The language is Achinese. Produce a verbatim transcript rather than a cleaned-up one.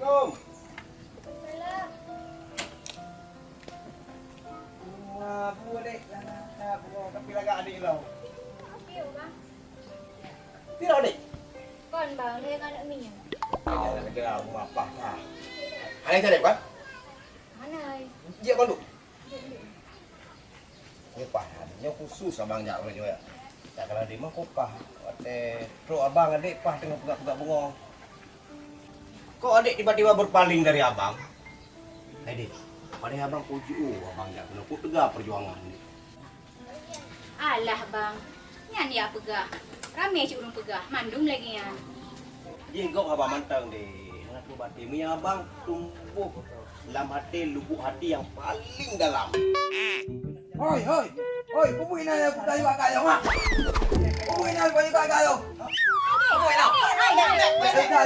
Assalamualaikum. Wah, bu, Dek. Lah, lah, lah, bu, tapi lagak adik lo. Oke, Bang. Pira, Dek? Kon, Bang, dia kan anak minyak. Ada, ada, ada, apa, ha. Ada saya, Bang? Mana? Dia kon tu. Nyoe pah, nyoe khusus abang jak uroe nyoe. Jak kala di mah ko pah. Watèe trok abang adék pah teungoh peugah-peugah bungong. Kok adék tiba-tiba berpaling dari abang? Hai dék, padahai abang puji, oh, abang jak keunoe, kok teuga perjuangan. Alah bang, nyan ya peugah. Ramé cit ureuëng peugah, mandum lagèe nyan. Jih gob haba mantong deh. Ngon aku batin, meunyo abang tumpôh lam até lubuk hati nyang paling dalam. Hoi, hoi, hoi, peue buet inan nyang peugah iwak kayong, ha? Peue buet inan peugah iwak kayong? Peue buet inan?